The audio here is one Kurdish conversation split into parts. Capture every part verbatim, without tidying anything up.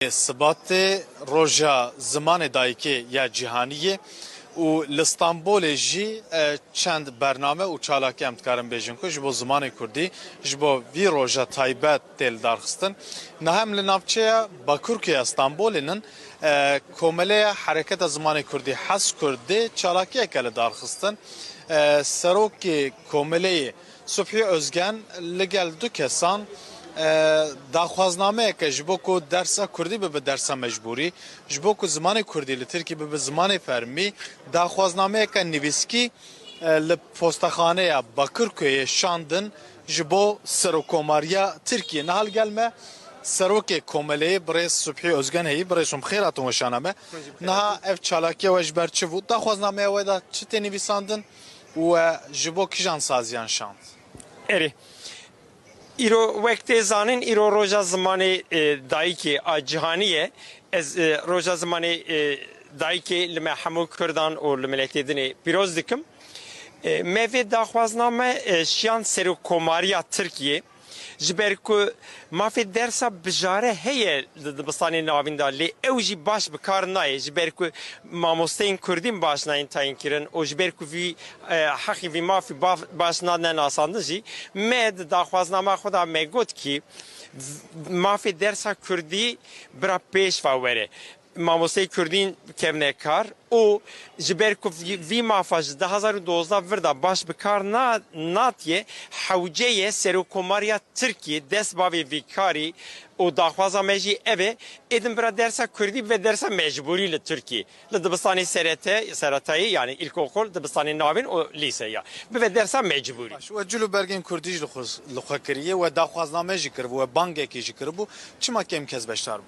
Sibatê roja zimanê dayikê ya cîhanî ye û li Stenbolê jî, e, çend bername û çalakî em dikarin bêjin ku ji bo zimanê kurdî, ji bo vî roja taybet tê lidarxistin. Niha em li navçeya Bakurkê ya Stenbolê nin, e, Komeleya Hereketa Zimanê Kurdî, HESKURDê, çalakiyeke lidarxistin. E, serokê Komeleyê Subhî Ozgen li gel du kesan, e, daxwaznameyeke ji bo ku dersa kurdî bibe dersa mecbûrî, ji bo ku zimanê kurdî li Tirkî bibe zimanê fermî, daxwaznameyeke nivîskî, e, li postexaneya Bakirkuyê şandin ji bo Serokomariya Tirkiyê. Niha li gel me serokê Komeleyê birêz Subhî Ozgen heyî. Birêz, hûn bi xêr hatin weşana me. Niha ev çalakiya we ji ber çi bû? Daxwaznameya we de çi tê nivîsandin? Û we ji bo kijan saziyan şand? Erê. Îro wek tê zanîn, îro roja zimanê, e, dayikê a cîhanî ye. Ez, e, roja zimanê, e, dayikê li me hemû kurdan û li miletê dinê pîroz dikim. E, me vê daxwazname, e, şiyan Serokkomariya Tirkiyê. Ji ber ku mafê dersa bijare heye di dibistanê navîn de, lê ew jî baş bi kar nayê. Ji ber ku mamosteyên kurdîn baş nayên tayînkirin û ji ber ku vî, e, heqî vî mafî baf-, baş nane nasandin jî, me di daxwaznama xwe de me got kî v-, mafê dersa kurdî bira pêş ve were. Mamosteyê kurdîn kevne kar û ji ber ku vî, vî mafa ji du hazar û dozdeh vir de baş bi kar na-, natiye, hewce ye Serokkomariya Tirkiyê dest bavê vî karî û daxwaza me jî ev e, êdin bira dersa kurdî bibe dersa mecbûrî li Tirkiyê. Li dibistanê serete-, seretayî, yanî îlkokul, dibistanê navîn û lîseya. Bibe dersa mecbûrî. Baş, we cil û bergên kurdî jî li xwe, li xwe kiriye, we daxwazname jî kiribû, we bangekî jî kiribû. Çima kêm kes beşdar bû?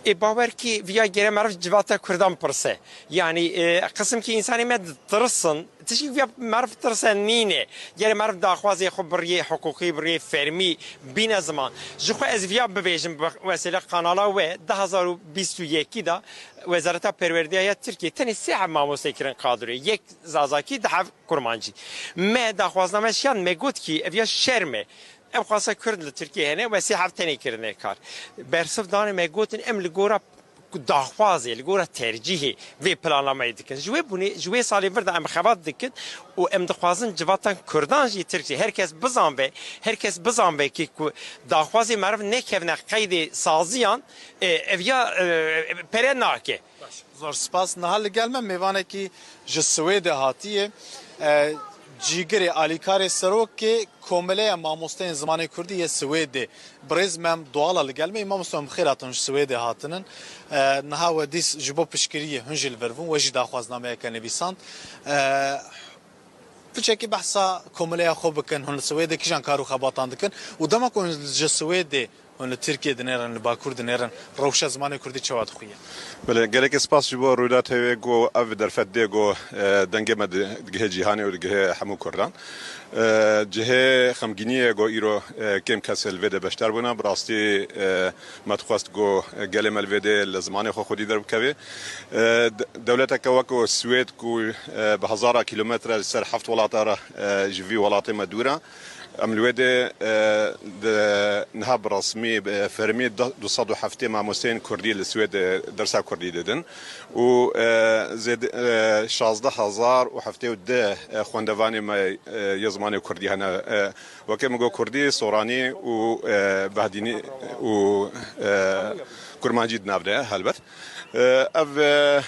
Ê, bawer kî viya gere meriv civata kurdan pirse. Yanî, e, qisimkî însanê me ditirisin, tişkî viya meriv tirse nîne. Gere meriv daxwazê xwe bi riyê hiqûqî, bi riyê fermî bîne ziman. Ji xwe ez viya bibêjim bi wesîle kanala we, du hazar û bîst û yekî de Wezareta Perwerdeya ya Tirkiyê tenê sê heb mamostey kirin kadroyê. Yek zazakî, du heb kurmancî. Me daxwazname şiyan, me got kî ev ya şerm e. Em xwasa kurd li Tirkiyê hene, we sê heb tenê kirine kar. Bersiv dane me gotin em li gora daxwazê, li gora tercîhê vê planlameyê dikin. Ji wê bûnê, ji wê salê vir de em xebat dikin û em dixwazin civatan kurdan jî Tirkçe, her kes bizanbe, her kes bizanbe ki ku daxwazê meriv nekevne qeydê saziyan, e, ev ya, e, pere nake. Baş, zor spas. Niha li gel me mêvanekî ji Swêdê hatiye. E, cîgirê alîkarê serokê Komeleya Mamosteyên Zimanê Kurdî yê Swêdê. Birêz Mem Doğala li gel me. Mamoste, em bi xêr hatin, ji Swêdê hatinin. E, niha we dîs ji bo piştgiriyê hûn jî li vir bûn, we jî daxwaznameyeke nivîsand. E, piçekî behsa komeleya xwe bikin, hûn li Swêdê kîjan kar û xebatan dikin û dema ku hûn ji Swêdê hûn li Tirkiyê dinêrin, li Bakur dinêrin, rewşa zimanê kurdî çawa dixuye? Belê, gelekî spas ji bo Rûyda T V ku ev derfet dê ku, e, dengê me di-, digihê cîhanê û digihê hemû kurdan. E, cihê xemgîniyê ku îro, e, kêm kes li vê de beşdar bûne. Bi rastî, e, me dixwest ku, e, gelê me li vê de li zimanê xwe xwedî derbikeve. E, de-, dewleteke wek Swêd ku, e, bi hezara kîlometre li ser heft welata re, e, ji vî welatê me dûr e. Em li wê de, e, di niha bi resmî, bi fermî du sed û heftê mamosteyên kurdî li Swêd, e, dersa kurdî didin û, e, zêde, e, şazdeh hezar û heftê û du, e, xwendevanê me, e, yê zimanê kurdî hene. E, weke min got kurdî, soranî û, e, behdînî û, e, kurmancî di nav de ye, helbet. E, ev, e,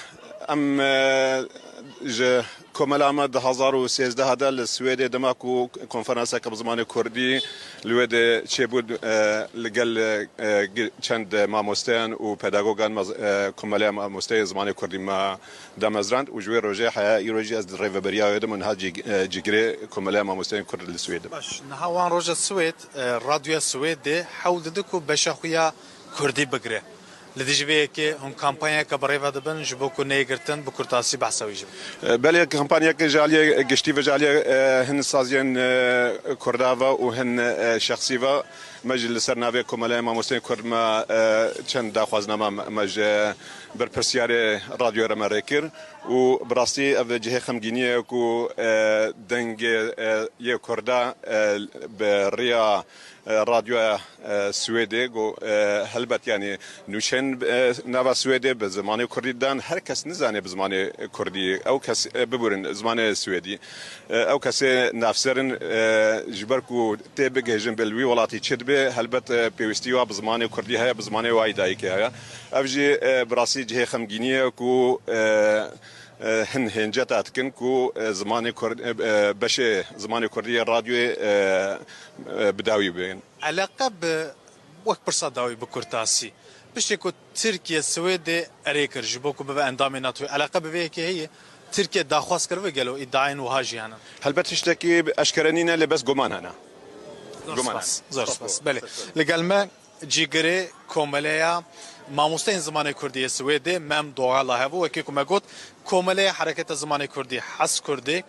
em, e, ji Komela me du hazar û sêzdeh de li Swêdê dema ku konferanseke bi zimanê kurdî li wê de çêbû, e, li gel, e, gi-, çend mamosteyan û pedagogan me, e, Komeleya Mamosteyên Zimanê Kurdî me damezrand û ji wê rojê heya îro jî ez di rêveberiya wê de me niha cî-, e, cîgirê Komeleya Mamosteyên Kurd li Swêd im. Baş, niha wan roja Swêd, e, Radyoya Swêdê hewl dide ku beşa xwe ya kurdî bigire. Li dijî vê yekê hûn kampanyayeke bi rê ve dibin ji bo ku neyê girtin bi kurtasî behsa wî jî bikin. Belê, kampanyayeke ji aliyê giştî ve, ji aliyê, e, hin saziyên, e, kurda ve û hin, e, şexsî ve, Me jî li ser navê Komeleya Mamosteyên Kurd me, e, çend daxwazname me, me ji berpirsiyarê radyoyê re me rê kir û bi rastî ev cihê xemgîniyê ye ku, e, dengê, e, yê Kurda, e, bi riya, e, radyoya, e, Swêdê got, e, helbet, yanî nûçeyên, e, nava Swêdê bi zimanê Kurdî dan, her kes nizane bi zimanê Kurdî, ew kes, e, biburin zimanê Swêdî. E, ew kesê navser in, e, ji ber ku tê bigihêjin bê li wî welatî çi dibe, helbet, e, pêwîstî wa bi zimanê Kurdî heye, bi zimanê wa yî dayikê heye. Ev jî, e, bi rastî cihê xemgînî ye ku, e, e, hin hênceta dikin ku, e, zimanê Kurd-, e, e, beşê zimanê Kurdî yê radyoyê, e, e, bi dawî bibin. Eleqe bi, wek pirsa dawî bi kurtasî. Piştî ku Tirkiye Swêdê erê kir ji bo ku bibe endamê NATOyê, eleqe bi vê yekê heye? Tirkiye daxwaz kiribe gelo îdiayên wiha jî hene? Helbet tiştekî eşkere nîne, lê bes guman hene. Zor Guman spas. hene. Zor spas. Belê. Li gel me cîgirê Komeleya Mamosteyên Zimanê Kurdî yê Swêdê, Mem Doğala hebû. Wekî ku me got, Komeleya Hereketa Zimanê Kurdî, Hes Kurdê,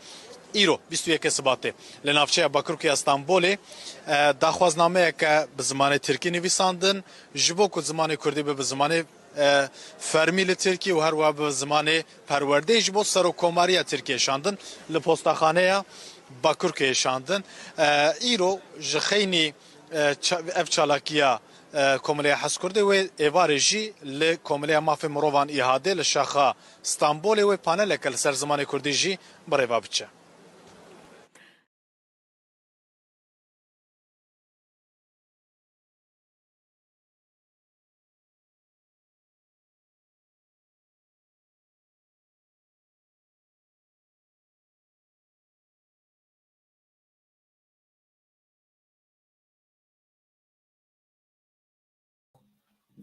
îro, bîst û yekê Sibatê, li navçeya Bakurkê ya Stenbolê, e, daxwaznameyeke bi zimanê Tirkî nivîsandin, ji bo ku zimanê Kurdî bibe zimanê, e, fermî li Tirkî û her wiha bibe zimanê perwerdeyê, ji bo Serokkomariya Tirkiyê şandin, li postaxaneya Bakurkê şandin. E, îro ji xeynî, e, ça-, ev çalakiya, e, Komeleya Hes Kurdê wê êvarê jî li Komeleya Mafê Mirovan, İHA'dê, li şaxa Stenbolê wê paneleke li ser zimanê Kurdî jî bi rê ve biçe.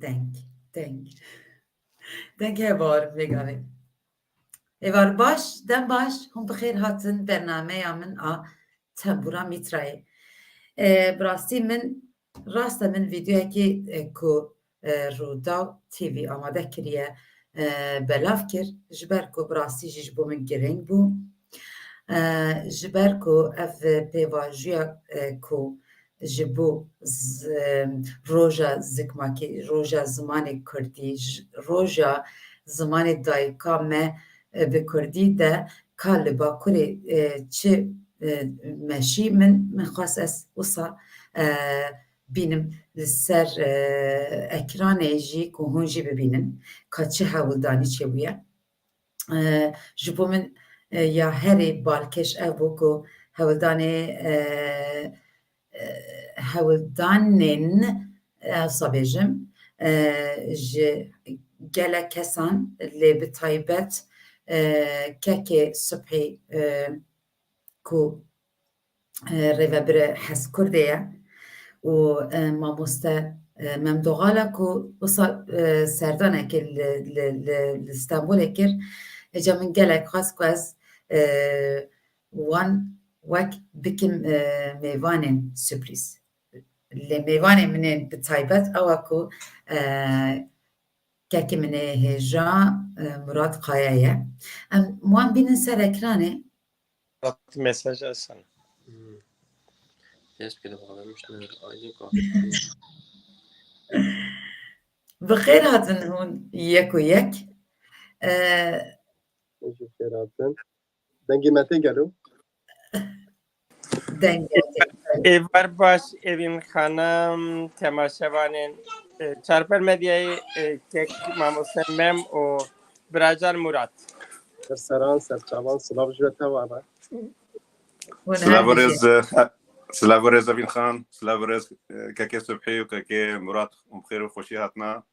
Deng, deng. Deng hevar vê gavê. Êvar baş, dem baş, hûn bi xêr hatin bernameya min a Tembûra Mîtrayê. E, bi rastî min, rast e, min vîdeoyekê, e, ku, e, Rûdaw T V amade kiriye, e, belav kir, ji ber ku bi rastî jî ji bo min girîng bû. E, ji ber ku ev pêvajoya, e, ku ji bo z-, roja zikmakî, roja zimanê kurdî, j-, roja zimanê dayika me, e, bi kurdî de ka li Bakurê, e, çi, e, meşî min, min xwest ez wisa, e, bînim li ser, e, ekranê jî ku hûn jî bibînin ka çi hewldanî çêbûye. E, ji bo min, e, ya herî balkêş ev bû ku hewldanê, e, e, hewldanên, e, wisa bêjim, e, ji gelek kesan, lê bi taybet, e, kekê Subhî, e, ku, e, rêvebirê Hes Kurdê ye û, e, mamoste, e, Mem Doğala ku wisa, e, serdanekê li, li, li, li Stenbolê kir. Îca min gelek xwest ku ez, e, wan wek bikim, e, mêvanên sürprîz. Lê mêvanê min ên bi taybet ew e ku, e, kekê min ê hêja, e, Murat Kaya ye. Em wan bînin ser ekranê. Mesaj Esen. Hmm. Keşke de bağlamışlar. Aydın kahve. Bi xêr hatin hûn yek û yek. E, Xêr hatin. Dengê me tê gelo? Dengê te. Êvar baş, Evîn Xanim, temaşevanên, e, Çarpel Medyayê, e, kek mamoste Mem û biracan Murat. Ser seran, ser çavan, silav ji we teva be. Hûn Silav û her rêz, bijîn. e, silav û rêz Evîn Xan, silav û rêz, e, kekê Subhî û kekê Murat, hûn bi xêr û xweşî hatina.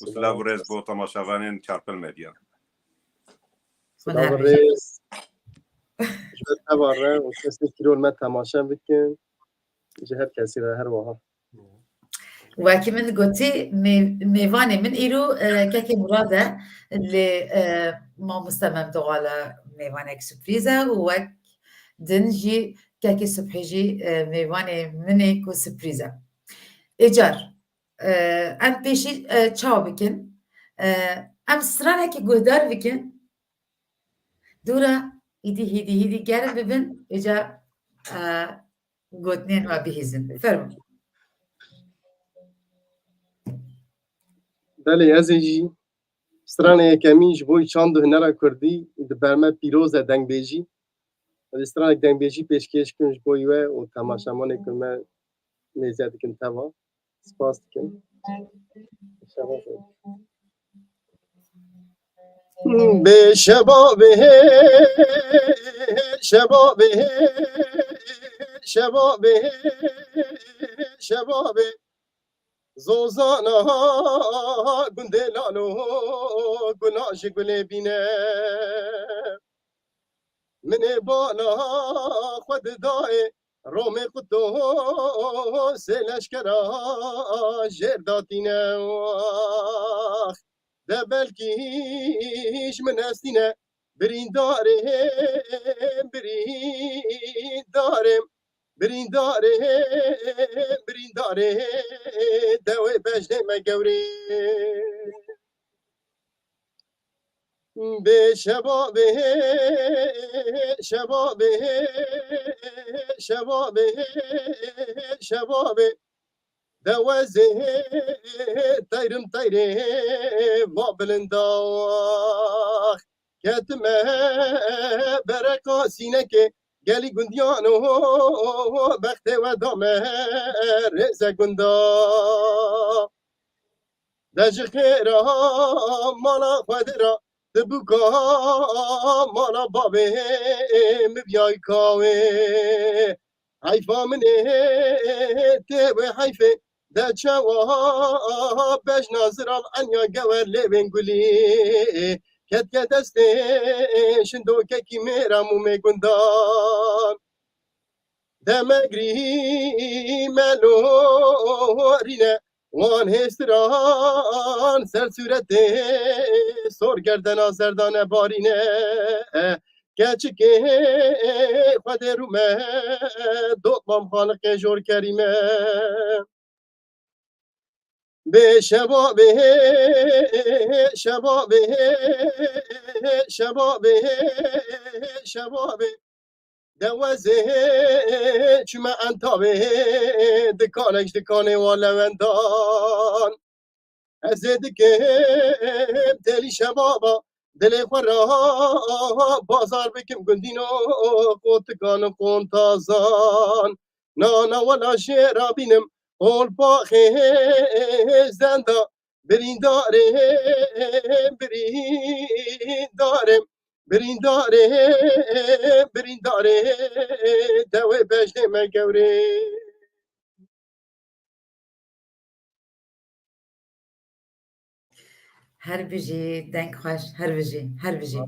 Û silav û rêz bo temaşevanên Çarpel Medya. Silav û rêz. Ji ber teva re û kesên kîrol me temaşe bikin. Ji her kesî re her wiha. Wekî min gotî, mê-, mêvanê min îro, e, kekê Murad e. Lê, e, mamoste Mem Doğal e, mêvanek sürprîz e û wek din jî kekê Subhî jî, e, mêvanê min ê ku sürprîz e. Êcar, e, em pêşî, e, çawa bikin? E, em stranekî guhdar bikin. Dûra, îdî hîdî hîdî gerin bibin, êca, e, gotinên we bihîzin. Fermo. Belê, ez ê jî stranê yekemîn ji bo çand û hunera kurdî di ber me pîroz e, dengbêjî. Ez ê stranek dengbêjî pêşkêş kim ji bo we û temaşevanê ku me mêze dikin teva. Spas dikim. Şeva xêr. Bê şebabê, şebabê, şebabê, şebabê. Zozana gundê lalo, gula ji gulê bîne. Min ê bala xwe didayê, romê quto sê leşkera jêr datîne. Ax, de belkî ji min estîne, birîndarê, birîndarê, birîndarê, birîndarê, dewê bejnê me gewrê. Bê şebabê, şebabê, şebabê, şebabê. Dewezê teyrim teyrê va bilinda. Ketime bereqa sînekê, gelî gundiyan û bextê we dame rêze gunda. De ji xêra mala xwe dira, di bûka mala bavê min biyay kawê. Heyfa min ê tê wê heyfê, de çawa bejna zirav enya gewer lêvên gulî. Ketke destê şindokekî mêra mûmê gundan. Demegrî melorîne, wan hêstiran ser sûretê sor gerdena zerdane barîne. Keçikê Xwedê rûme, dotmam xaliqê jor kerîme. Bê şebabê, şebabê, şebabê, şebabê. Dewezê çime entabê, dikanek ji dikanê wa lewendan. Ez ê dikim têlî şebaba, dilê xwe ra bazar bikim gundîno qotikan û qontazan. Nana wela jê ra bînim, qolpaxê zenda, birîndarê, birîndarê, birîndarê, birîndarê, dewê bejnê me gewrê. Her bijî, deng xweş, her bijî, her bijî.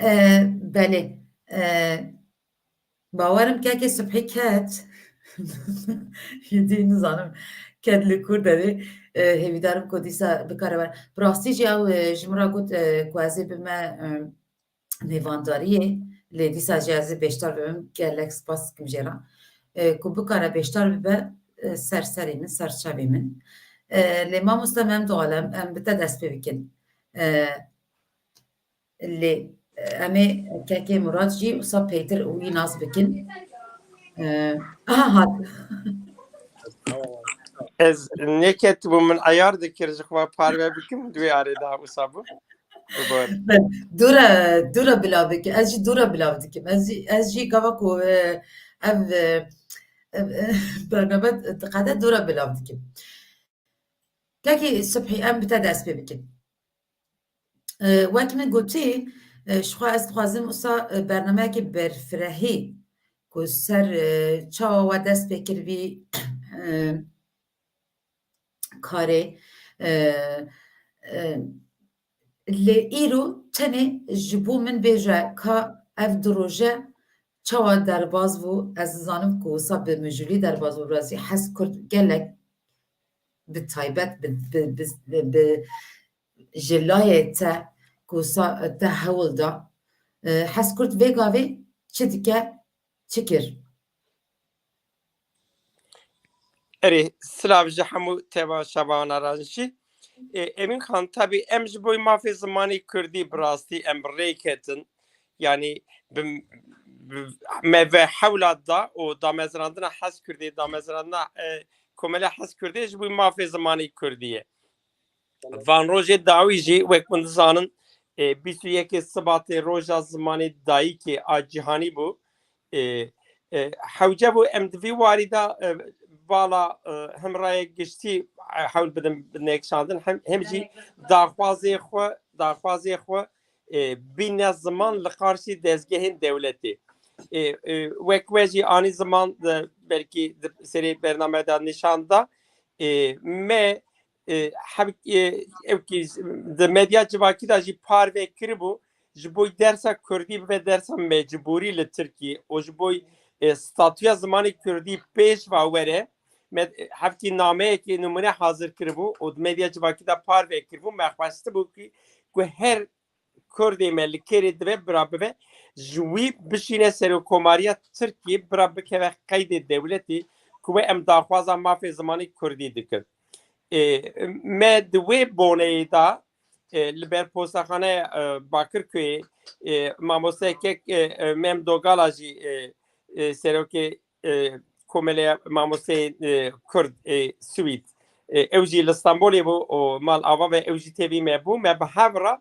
Ee, belê. Ee, bawerim kekê sibhî ket. Yedî nizanim ket li kur derê. Ee, hêvîdarim ku dîsa bikare wer. Bi rastî jî ew, e, ji min re got, e, ku ez ê bime, e, mêvandariyê, lê dîsa jî ez ê beşdar bibim, gelek spas dikim jê re. E, ku bikare beşdar bibe, e, ser serê min, ser çavê min. E, lê mamoste Memdu Alem, em bi te dest pê bikin. E, lê, e, em ê kekê Murat jî wisa pêtir wî nas bikin. E, aha, hat. Ez nêketibûm, min eyar dikir ji xwe parve bikim, di wê arê de wisa bû. Dûra, dûra bila bikim. Ez jî dûra bila dikim. Ez jî, ez jî gava ku, e, ev, e, ev, e, bername diqede dûra bila dikim. Kekî Subhî, em bi te dest pê bikin. E, wek min gotî, e, ji xwe ez dixwazim wisa, e, bernameyekî berfirehî ku ser, e, çawa we dest pê kiribî, e, karê, e, e, lê îro tenê ji bo min bêje ka ev du roje çawa derbas bû, ez dizanim ku wisa bi mijûlî derbas bû, razî hez kurt gelek bi taybet bi, bi, bi, bi, bi ji layê te ku wisa te hewl da, e, hez kurt vê gavê çi dike, çi kir? Erê, silav ji hemû temaşevanan jî. E, Emîn Xan, tabî em ji bo mafê zimanê kurdî bi rastî em bi rê ketin. Yanî bi, bi, me ve hewla da û damezrandina Heskurdê, damezrandina, e, Komela Hez Kurdê ji bo mafê zimanê Kurdî ye. Van rojê dawî jî wek hûn dizanin, e, bîst û yekê Sibatê roja zimanê dayikê a cîhanî bû. E, e, hewce bû em di vî warî de, e, bala, e, hemraya giştî, e, hewl bidin binekşandin, hem, hem jî daxwazê xwe, daxwazê xwe, e, bîne ziman li qarşî dezgehên dewletê. E, e, wek we jî anî ziman de belkî di serê bername de nîşan da, e, me, e, heb-, e, ew kî di medya civakî de jî parve kiribû, ji bo dersa kurdî bibe dersa mecburî li Tirkiyê û ji bo, e, statûya zimanê kurdî pêş ve were, me, hevkî nameyekê nimûne hazir kiribû û di medya civakî de parve kiribû, me xwestibû ki, ku her Kurdê me li kêrê dibe bira bibe, ji wî bişîne Serokkomariya Tirkiyê, bira bikeve qeydê dewletê, ku we em daxwaza mafê zimanê kurdî dikin. E, me di wê boneyê de, e, li ber postaxaneya, e, Bakirkuyê, e, mamosteyekek, e, e, Mem Dogala jî, e, e, serokê, e, Komeleya Mamosteyên, e, Kurd, e, Swîd. E, ew jî li Stenbolê bû û mal ava ve ew jî tevî me bû. Me bi hev re,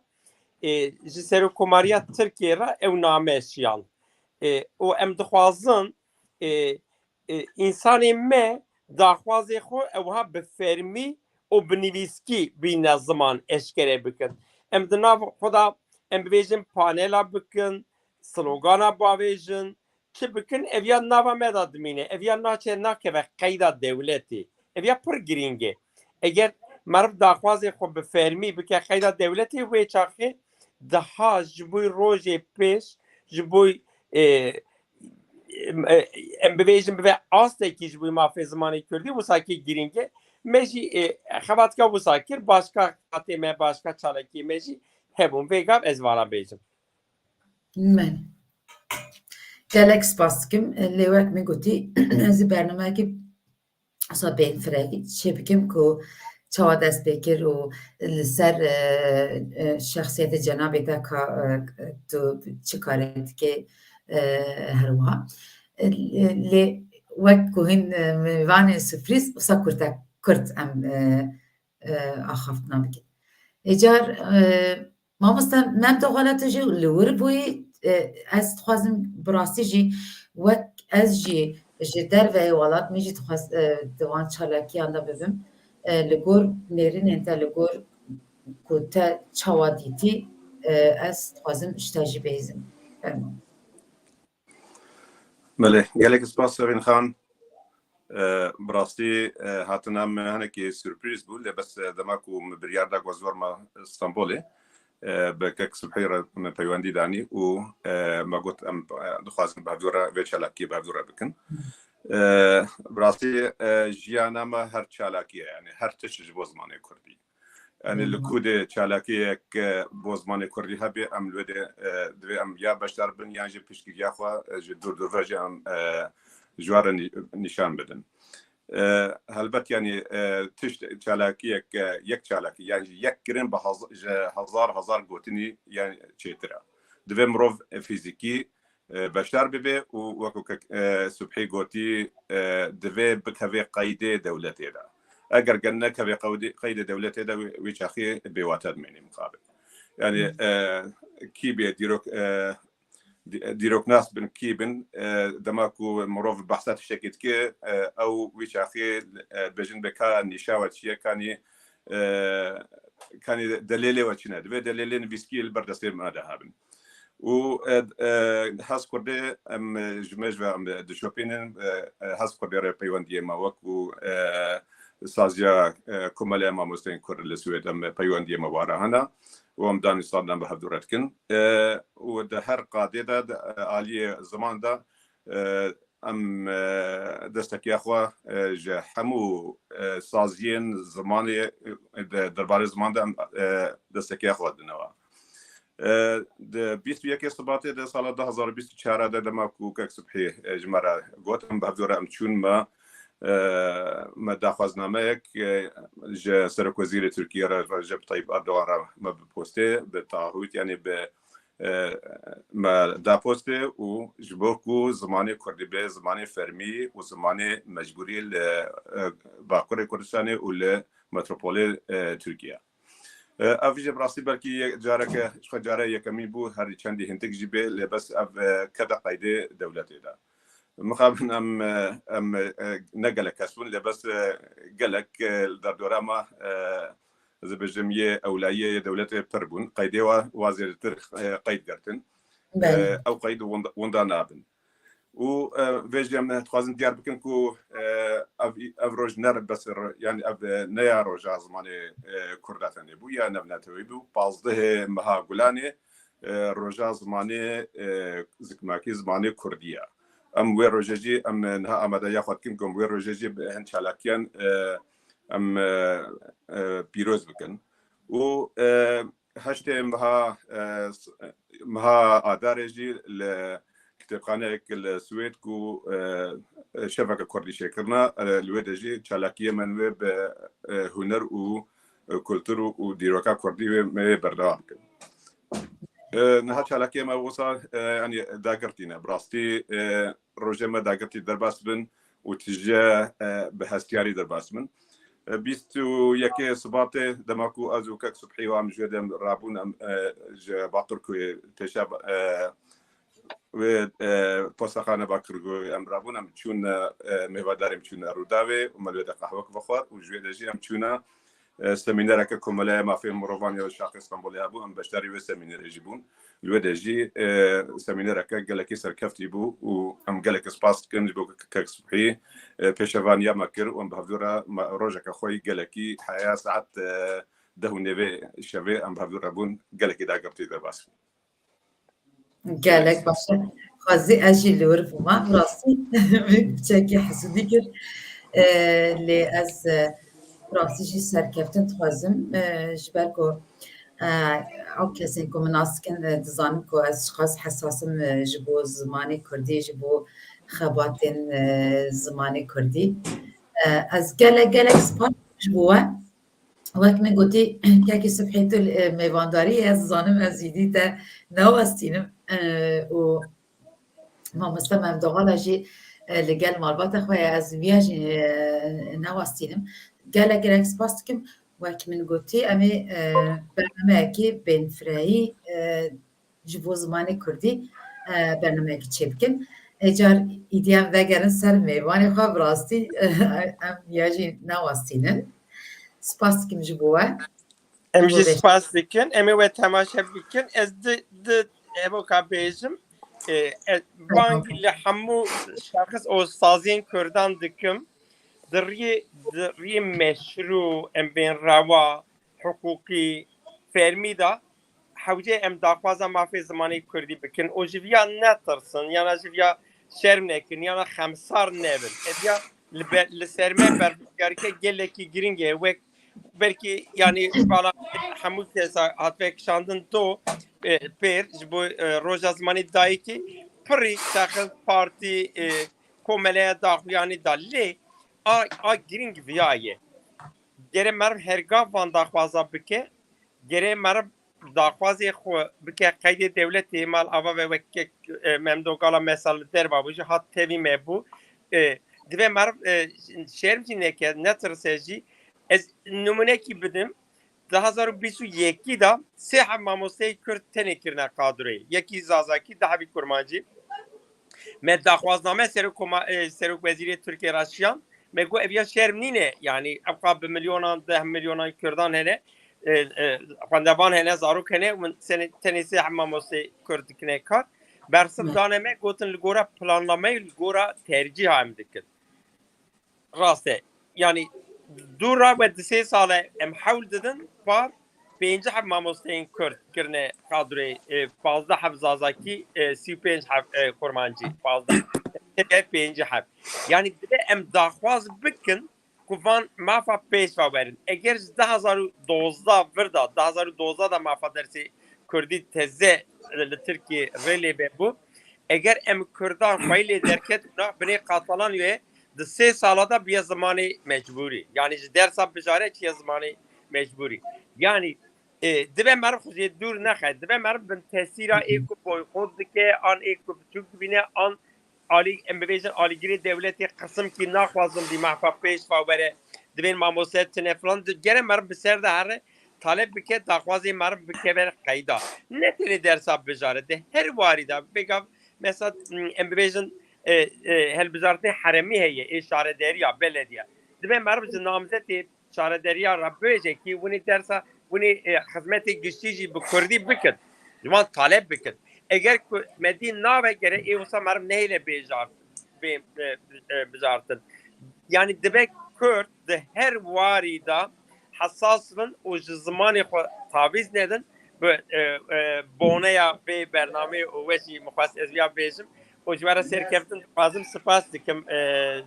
e, ji Serokkomariya Tirkiyê re ew name şiyan. E, û em dixwazin, e, e, însanê me daxwazê xwe ewha bi fermî û bi nivîskî bîne ziman eşkere bikin. Em di nav xwe de, em bibêjin, panela bikin, slogana bavêjin, çi bikin, ev ya nava me de dimîne, ev ya naçe nakeve qeyda dewletê. Ev ya pir girîng e. Eger meriv daxwazê xwe bi fermî bike qeyda dewletê, wê çaxê daha ji bo rojê pêş, ji bo, e, em, e, em bibêjin bibe astekî ji bo mafê zimanê kurdî, wisa ki girîng e. Me jî, e, xebatka wisa kir, başka hatê me, başka çalakiyê me jî hebûn. Vê gav ez vana bêjim. Belê. Gelek spas dikim. Lê wek min gotî, ez ê bernameyekî wisa bêhnfirekî çê bikim ku çawa dest pê kir û li ser, e, e, şexsiyetê cenabê te ka, e, tu çi karê dikê, e, her wiha. E, lê wek ku hîn, e, mêvanê surprîz wisa kurte, kurt em, e, e, axaftina bikin. Êcar, e, mamoste Mem Dogala, tu jî li wir bûyî, e, ez dixwazim bi rastî jî wek ez jî ji derveyê welat, min jî dixwest, e, di wan çalakiyan de bibim. E, li gor nêrînên te, li gor ku te çawa dîtî, e, ez dixwazim ji te jî bihîzim. Fermo. Belê, gelek spas Sevîn Xan. E, bi rastî, e, hatina me hinekî surprîz bû, lê bes, e, dema ku min biryar da ku ez werme Stenbolê, e, bi kek Subhî re me peywendî danî û, e, me got em, e, dixwazin bi hevdû re vê çalakiyê bi hevdû re bikin. E, bi rastî, e, jiyana me her çalakî ye, yani her tişt ji bo zimanê kurdî. Yani li ku dê çalakiyek, e, bo zimanê kurdî hebe, em li wê dê, e, divê em ya beşdar bin, yan jî piştgiriya xwe, e, ji dûr dûr ve jî em, e, ji wan re nî-, nîşan bidin. E, helbet yani, e, tişt çalakiyek, e, yek çalakî, yan jî yek kirin bi haz-, ji hezar hezar gotinî yan çêtir e. Divê mirov, e, fîzîkî e, beşdar bibe û wekû ke, e, Subhî gotî, e, divê bikevê qeydê dewletê de. Eger gel nekevê qeydê, qeydê dewletê de wî, wî çaxî bêwate dimênî mixabin. Yani, e, kî bê dîrok, e, dî-, dîroknas bin kî bin, e, dema ku mirov behsa tiştekî dike, e, ew wî çaxî, e, bêjin be ka nîşa we çi ye, kanî, e, kanî delêlê we çi ne. Divê delêlê nivîskî li ber destê me de hebin. Û, e, e, Hez Kurdê em, e, ji me ji ve em, e, dişopînin, e, e, Hez Kurdê re peywendiyê me wekû, e, saziya, e, Komeleya Mamosteyên Kurd li Swêd em, e, peywendiyê me wara hene û em danî salinan bi hevdû re dikin. E, û di her qadê de, di, e, aliyê ziman de, e, em, e, destekiya xwe, e, ji hemû, e, saziyên zimanê, e, de, derbarê ziman de em, e, destekiya xwe dinewa. E, di bîst û yekê Sibatê de sala du hazar û bîst û çar de dema ku kek Subhî, e, ji me re got, em bi hevdû re em çûn me, e, me daxwaznameyek, e, ji Serokwezîrê Tirkiye re, Recep Tayyip Erdogan re me bi postê, bi taahût, yani bi, e, me da postê û ji bo ku zimanê kurdî be zimanê fermî û zimanê mecbûrî li, e, Bakurê Kurdistanê û li metropolê, e, Tirkiye. E, ev jî bi rastî belkî ye-, careke, ji xwe care yekemîn bû, herî çendî hindik jî bê, lê bes ev, e, kete qeydê dewletê de. Mixabin em, e, em, e, ne gelek kes bûn, lê bes, e, gelek, e, li derdora me, e, ez ê bêjim yê ewlayiyê yê dewletê pir bûn. Qeydê wa, wa zêdetir, e, qeyd girtin. Belê. E, ew qeyd winda, winda nabin. Û, e, vê jî em dixwazin diyar bikin ku, e, ev, ev roj ne bes ro-, yani ev, e, ne ya roja zimanê, e, Kurda tenê bû, ya navneteweyî bû. Pazdehê meha Gulanê, e, roja zimanê, e, zikmakî, zimanê Kurdî ye. Em wê rojê jî, em, e, niha amadeya xwe dikin ku em wê rojê jî bi hin çalakiyan, e, em, e, e, pîroz bikin. Û, e, heştê meha, e, s-, meha Adarê jî li kitêbxaneyek li Swêd ku, e, şeveke kurdî çêkirine, e, li wê de jî çalakiyê me wê bi, e, huner û, e, kultur û, û dîroka kurdî wê me wê berdewam bikin. E, niha çalakiyê me wisa, e, yanî dagirtî ne. Bi rastî, e, rojê me dagirtî derbas bin û tije, e, bi hestiyarî derbas bin. E, bîst û yekê Sibatê dema ku ez û kek Subhî û em ji wê dem rabûn, em, e, ji Bakirkuyê pêşe, e, wê, e, postaxane Bakirkuyê em rabûn, em çûn, e, mêvadarê em çûne Rûdawê û me li wê de qehwek vexwar û ji wê de jî em çûne e, semînereke Komeleya Mafê Mirovan ya Şaxê Stenbolê hebû, em beşdarî wê semînerê jî bûn. Li wê de jî, e, semînereke gelekî serkeftî bû û em gelekî spas dikin ji bo kek Subhî, e, pêşevaniya me kir û em bi hevdû re me rojeke xwe yî gelekî heya saet, e, deh û nîvê şevê em bi hevdû re bûn, gelekî dagirtî derbas bûn. Gelek baş e. Xwezî ez jî li wir bûma. Rastî min piçekî hesûdî kir. E, lê ez, e, rastî jî serkeftin dixwazim. E, ji ber ku, e, ew kesên ku min nas dikin, e, dizanin ku ez çiqas hesas im, e, ji bo zimanê kurdî, ji bo xebatên, e, zimanê kurdî. E, ez gelek, gelek spas ji bo we. Wek min gotî, kekî Subhî tu, e, mêvandarî, ez zanim ez êdî te newestînim, e, û mamoste Mem Doğala jî, e, li gel malbata xwe ye, ez viya jî, e, newestînim. Gelek gelek spas dikim. Wek min gotî, em ê, e, bernameyekî bênfireyî, e, ji bo zimanê kurdî, e, bernameyekî çêbikin. Ê car îdî em vegerin ser mêvanê xwe, bi rastî, e, em ya jî newestînin. Spas dikim ji bo we. Em jî spas dikin. Em ê we temaşe bikin. Ez di, di, evoka bêjim. E, e, bang li hemû şexs û saziyên kurdan dikim. Di riyê, di riyê meşrû, em bên rewa, hiqûqî, fermî de hewce em daxwaza mafê zimanê kurdî bikin û ji viya netirsin, yana ji viya şerm nekin, yana xemsar nebin. Ev ya li be-, li ser me berpirsiyarîke gelekî giring e. Wek belkî, yanî, vala hemû kesa hatiye kişandin do, e, pêr ji bo, e, roja zimanê dayikê pirî şexs, partî, e, komeleya daxuyanî da lê a, a giring viya ye. Gere meriv hergav van daxwaza bike, gere meriv daxwazê xwe bike qeydê dewletê, mal ava ve wek kek, e, Mem Doğala mesela li derva bû, jî hat tevî me bû. E, divê meriv, e, şerm jî neke, netirse jî. Ez nimûnekî bidim. Di hezar û bîst û yekî de sê heb mamosteyê Kurd tenê kirine kadroyê. Yekî Zazakî, du hebî Kurmancî. Me daxwazname Serok Koma-, e, Serok Wezîrê Tirkiyê re şiyan. Me got, ev ya şerm nîne. Yanî, ev qas bi milyonan, deh milyonan Kurdan hene. E, e, xwendevan hene, zarok hene. Min sene-, tenê sê heb mamosteyê Kurd dikine kar. Bersiv dane me, gotin, li gora planlameyê, li gora tercîha em dikin. Rast e. Yanî dû re ve di sê sal e em hewl didin, par pêncî heb mamosteyên Kurd kirine kadroyê, e, pazdeh heb Zazakî, e, sî û pênc heb, e, Kurmancî, pazdeh, pêncî heb. Yanî divê em daxwaz bikin ku van mafa pêş ve werin. Eger ji du hezar û dozdeh vir de, du hezar û dozdeh de mafa dersê Kurdî teze, e, li Tirkiyê rê lê vebû, eger em Kurdan xweyî lê derketibûna binê qatalan wê, di sê sala de bûye zimanê mecbûrî. Yanî ji dersa bijare çiye zimanê mecbûrî. Yanî E, dibe meriv xwe jê dûr nexe. Dibe meriv bin tesîra ê ku boykot dike, an ê ku biçûk dibîne, an alî, em bibêjin, alîgirê dewletê qisimkî naxwazin bî, mehfa pêş ve were, dibên mamoste tune filan, di-, gere meriv bi ser de here, talep bike, daxwazê meriv bikeve qeyda. Ne tenê dersa bijare, di her warî de, bêgav, mesela, em bibêjin, e, e, helbijartinê heremî heye, ê şarederiya, belediye. Dibe meriv ji namzetê şarederiya re bêje kî winê dersa, winê, e, xizmetê giştî jî bi kurdî bikin. Ji wan talep bikin. Eger ku me dî nabe gere ê wisa meriv nehêle bêjart-, bê, e, e, bijartin. Yanî dibe kurd di her warî de hesas bin û ji zimanê xwe tavîz nedin. Bi, e, e, boneya vê bernameyê û we jî min xwest ez viya bêjim. Û ji we re serkeftin dixwazim, spas dikim, e,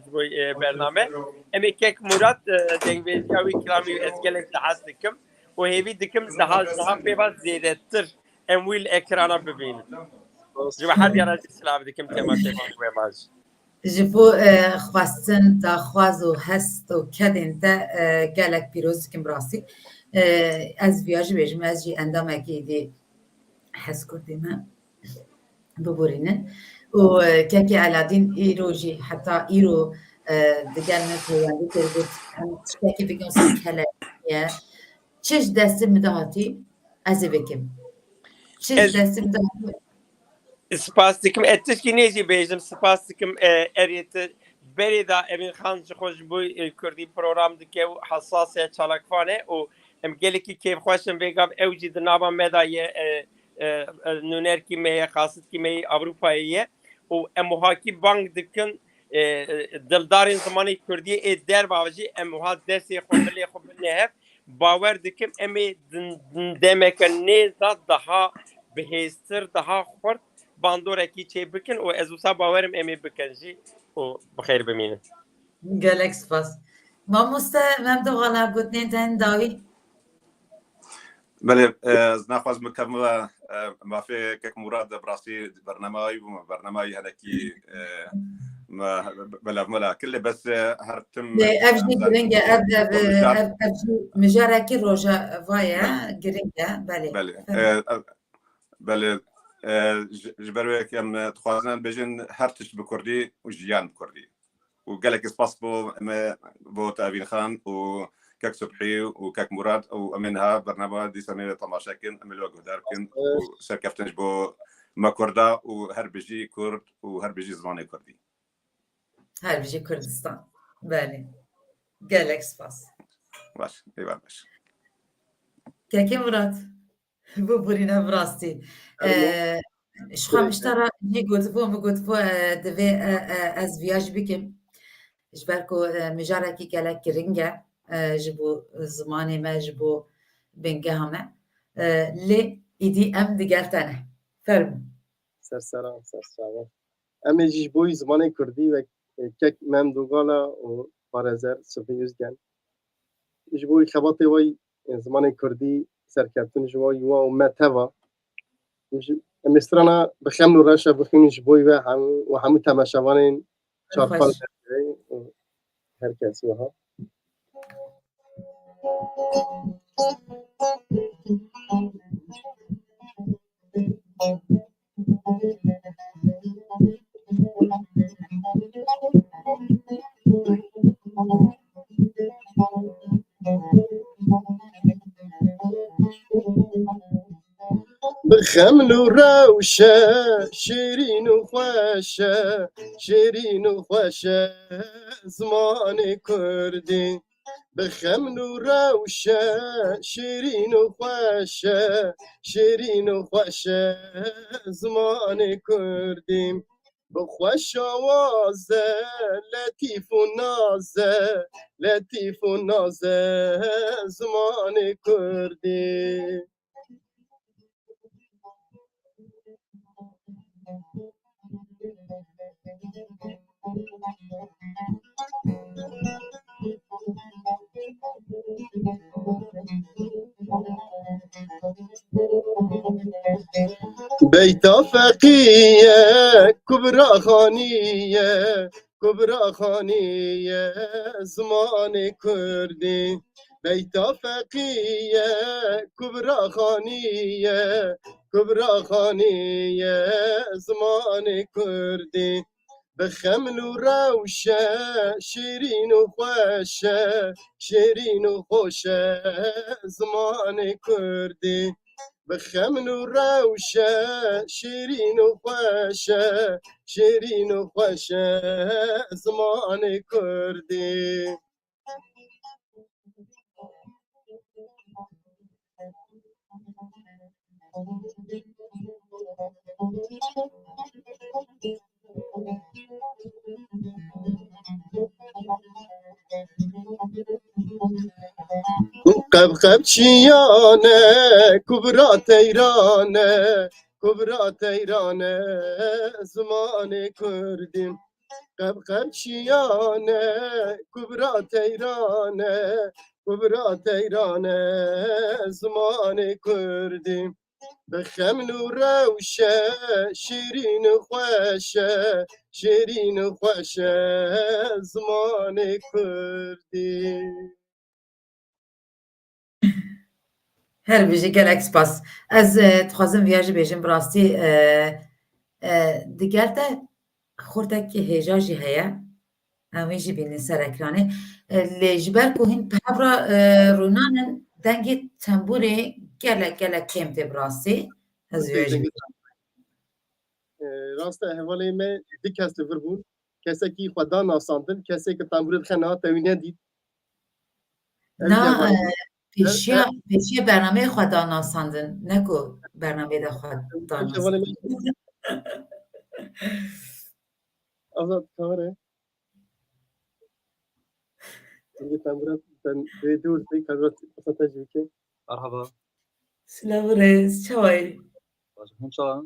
ji bo, e, bername. Em ê kek Murat, e, dengbêjiya wî kilamî ez gelek dihes dikim. Û hêvî dikim daha, daha pê ve zêdetir em wî li ekrana bibînin. Ji we her diya re jî silav dikim temaşevan wê baş. Ji bo, e, xwestin, daxwaz û hest û kedên te, e, gelek pîroz dikim rastî. E, ez viya jî bêjim, ez jî endamekî dî Hez Kurdî me biborînin. Û, e, kekê Eladîn îro jî, heta îro, e, digel me peywendî kir, got, em tiştekî bikin wisa kelekiye. Çi ji destê min de hatî, ez ê bikim. Çi ji Ez destê min de hatî. Spas dikim. Ez tişkî nê jî bêjim, spas dikim, e, erê tu. Berê de Emîn Xan ji xwe ji bo, e, Kurdî program dike û hesas e, çalakvan e û em gelekî kêfxweş in vê gav ew jî di nava me de ye, e, e, e, nûnerkî me ye, qasidkî me yê Ewropayê ye û em wiha kî bang dikin, e, e, dildarên zimanê Kurdî ê derva jî em wiha destê xwe, milê xwe bine hev. Bawer dikim em ê din, din demeke nêz de daha bihêztir, daha xurt bandorekî çê bikin û ez wisa bawerim em ê bikin jî û bi xêr bimînin. Gelek spas. Mamoste Memdu Xala, gotinên te hin dawî. Belê, e, ez naxwazim bikevim ve, e, mafê kek Murad, bi rastî bername wî bû, bername wî hinekî, e, me, bela, mela, kille bes, e, her tim Lê ev jî em giring e, ev, ev, zaten ev, ev jî mijarekî rojeva ye, giring e, belê. Belê, Fermo. E, ev, belê, e, ji, ji ber wê em dixwazin em bêjin her tişt bi kurdî û jiyan bi kurdî. Û gelek spas bo me, bo te Evîn Xan û kek Subhî û kek Murad û em ê niha bernama dîsa em ê temaşe kin, em ê li we guhdar kin û serkeftin ji bo me Kurda û her bijî Kurd û her bijî zimanê Kurdî. Her bijî Kurdistan. Belê. Gelek spas. Baş, eyvallah baş. Kekê Murat. Biborîne bi rastî. Erê. E, ji xwe Erê. Miştara jî gotibû, min gotibû, e, divê, e, e, ez viya jî bikim. Ji ber ku, e, mijarekî gelek giring e, e, ji bo zimanê me, ji bo bingeha me. E, lê îdî em digel te ne. Fermo. Ser seran, ser çavan. Em ê jî ji bo zimanê Kurdî wek, e, kek Mem Dogala û parêzer Sifî Uzgen. Ji bo xebatê wê, e, zimanê Kurdî serkeftin ji wê û me teva. Ji, em ê strana bi xem û reşa bixwînin ji bo we hemû û hemû temaşevanên Çarpal Xweş. Dergehê û her kes wiha. Bi xem û rewşe, şêrîn û xweş e, şêrîn û xweş e zimanê Kurdî. Bi xem û rewşe, şêrîn û xweş e, şêrîn û xweş e zimanê Kurdî. Bi xweş awaz e, letîf û naz e, letîf û naz e zimanê Kurdî. Beyta Feqî ye, Kubra Xanî ye, Kubra Xanî ye zimanê Kurdî. Beyta feqî ye, Kubra Xanî ye, Kubra Xanî ye, zimanê kurdî. Bi xeml û rewş e, şêrîn û xweş e, şêrîn û xweş e, zimanê kurdî. Bi xeml û rewş e, şêrîn û xweş e, şêrîn û xweş e, zimanê kurdî. Qebqebçiyane, Kubra Teyrane, Kubra Teyrane, zimanê kurdî. Qebqebçiyane, Kubra Teyrane, Kubra Teyrane, zimanê kurdî. Bi xeml û rewş e, şêrîn û xweş e, şêrîn û xweş e, zimanê kurdî. Her bijî, gelek spas. Ez, e, dixwazim viya jî bêjim, bi rastî, e, e, digel te xurtekî hêja jî heye. Em wî jî bînin ser ekranê. E, lê ji ber ku hîn bi hev re, e, rûnanin, dengê tembûrê gelek, gelek kêm tê bi rastî. Ez vê jî. E, rast e, hevalê me du kes li vir bûn. Kesekî xwe da nasandin, kesê ki tembûrê dixe niha te wî nedît. Ev Na, jî hevalê e, me. Pêşiya, pêşiya bernameyê xwe da nasandin, ne ku bernameyê de xwe da nasandin. Azad, kare. Dengê tembûra, ben dê dûr tê, karbira, kasa te jî bike. Merhaba. Silav û rêz, çawa yî? Baş, hûn çawa?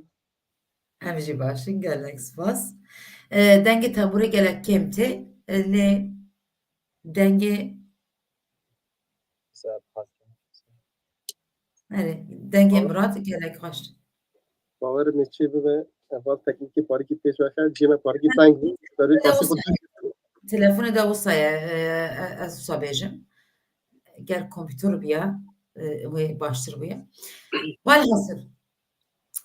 Em jî baş in, gelek spas. E, dengê tembûrê gelek kêm tê, e, lê dengê, erê, dengê Murat gelek xweş. Bawer me çê bibe, heval teknîkê parikî pêş vexe, cihê me parikî teng bû. Berê Te pasî wisa xwe ye. Telefonê de wisa ye, e, e, ez wisa bêjim. Ger kompîter biya, e, wê baştir bûye. Welhasil,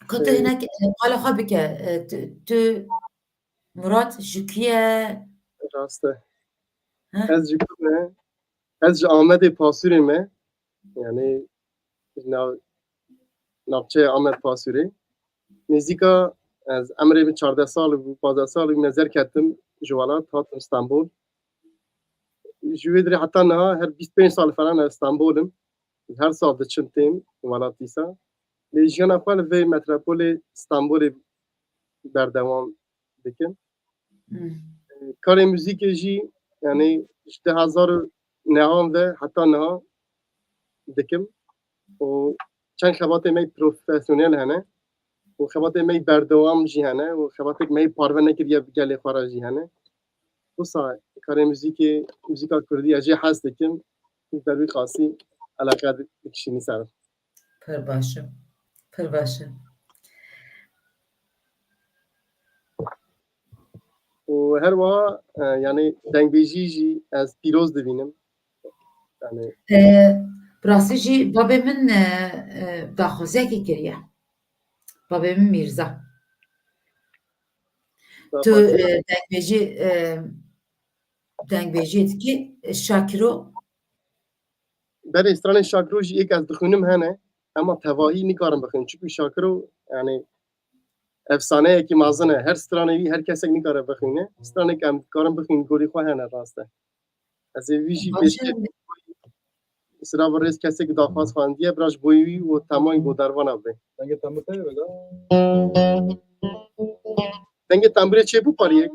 ku tu Ee, hinek, e, qala xwe bike, e, tu, tu Murat ji ku ye? Rast e. Heh. Ez ji ku me? Ez ji Amedê Pasûrê me. Yani nav, navçeya Amed Pasûrê. Nêzîka ez emrê min çardeh sal bû, pazdeh sal bû, me zer ketim ji welat, hatim Stenbol. Ji wê dirê heta niha her bîst pênc sal falan ez Stenbol im. Her sal diçim têm welat dîsa. Lê jiyana xwe li vê metropolê Stenbolê berdewam dikim. Hmm. Karê muzîkê jî, yani, ji du hezar û nehan ve heta niha dikim. Û çend xebatê me profesyonel hene. Û xebatê me berdewam jî hene. Û xebatêk me parve nekiriye bi gelê xwe re jî hene. Wisa karê muzîkê, muzîka kurdî ez jê hez dikim. Ber wî qasî eleqe dikişînî ser. Pir baş e. Pir baş e. Û her wiha, e, yani dengbêjî jî ez pîroz dibînim. Yani E, bi rastî jî babê min, e, e, daxwaziyekê kiriye. Babê min Mîrza. Tu, daxwaziya e, dengbêjî, e, dengbêjî dikî, e, Şakiro? Belê, stranên Şakiro jî êk ez dixwînim hene, ema tevahî nikarim bixwînim. Çunku Şakiro, yani, efsaneyekî mezin e. Her stranê wî her kesek nikare bixwîne. Stranê ku em dikarin bixwînin gorî xwe hene, rast e. Ez ê wî jî Baş e. pêşkê sira bi rêz kesek daxwaz xwendiye, bira ji bo wî û temayî bo dervana bê. Dengê tembûrê wega. Dengê tembûrê çê bû pariyek?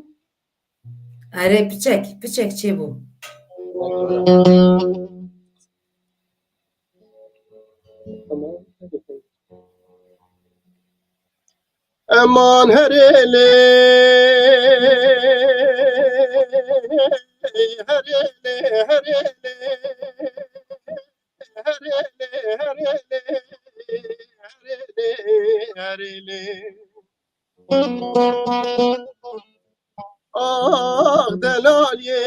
Erê, piçek, piçek çêbû. Eman herêlê, herêlê, herêlê, herêlê, herêlê, herêlê, herêlê. Ax delaliyê,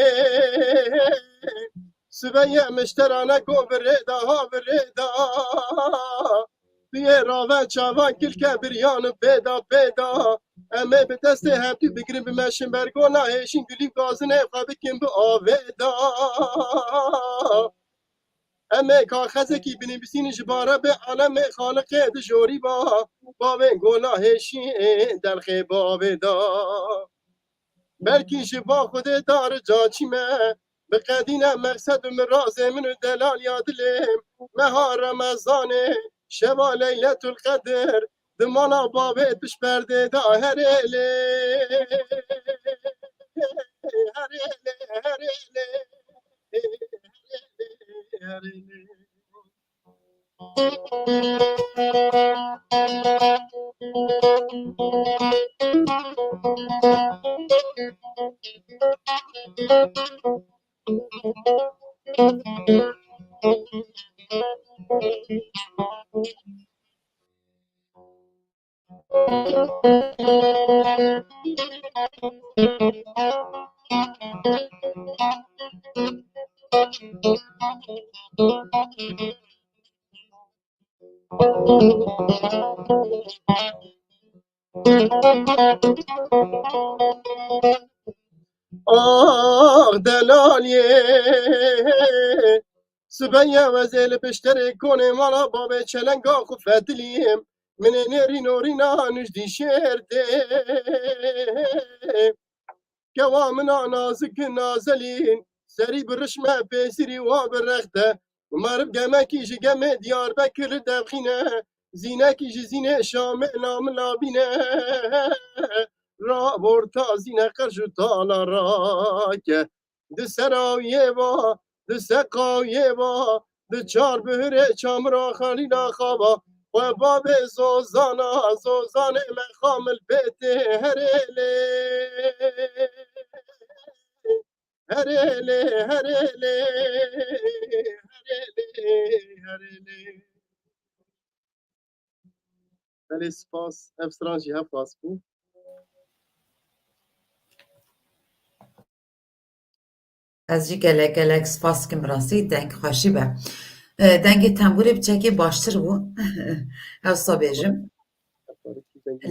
Sibeyê mişterane go virêda ha virêda. Tuyê rave çavan kilke biryan pêda pêda. Em ê bi destê hevdû bigirin bimeşin ber gola hêşîn gulî gazinê xwe bikin bi avêda. Em ê kaxezekî binivîsîn ji bare bê alemê xaliqê di jorî ba. Bavê gola hêşîn delxê bavê da. Belkî ji ba Xwedê dar caçî me, bi qedîne meqsed û mirazê min û delaliya dilê, meha Remezanê, şeva Leyletul Qedir, di mala bavê tu ji perdê de herêlê, herêlê, herêlê, herêlê, herêlê. Ah delaliyê, sibeye wezê li pişterê konê mala babê çelenga xwe fetilîm. Min ê nêrî norîna nijdî şêr tê. Kewa min a nazik nazelîn, serî bi rişme pêsirî wa bi rexte. Meriv gemekî ji gemê Diyarbekir devxîne, zînekî ji zînê Şamê namila bîne. Raborta zîne qerj û tala rake. Di serawiyê va, di seqawiyê va, di çar bihirê çamira Xalîla xava. Xwe bavê zozana, zozanê me xamil pê tê herêlê. Herêlê, herêlê, herêlê, herêlê. Belê spas, ev stran jî hev xas bû. Ez jî gelek gelek spas kim rastî deng xweşî be. E, dengê tembûrê bi çekê baştir bû. Ewsa bêjim.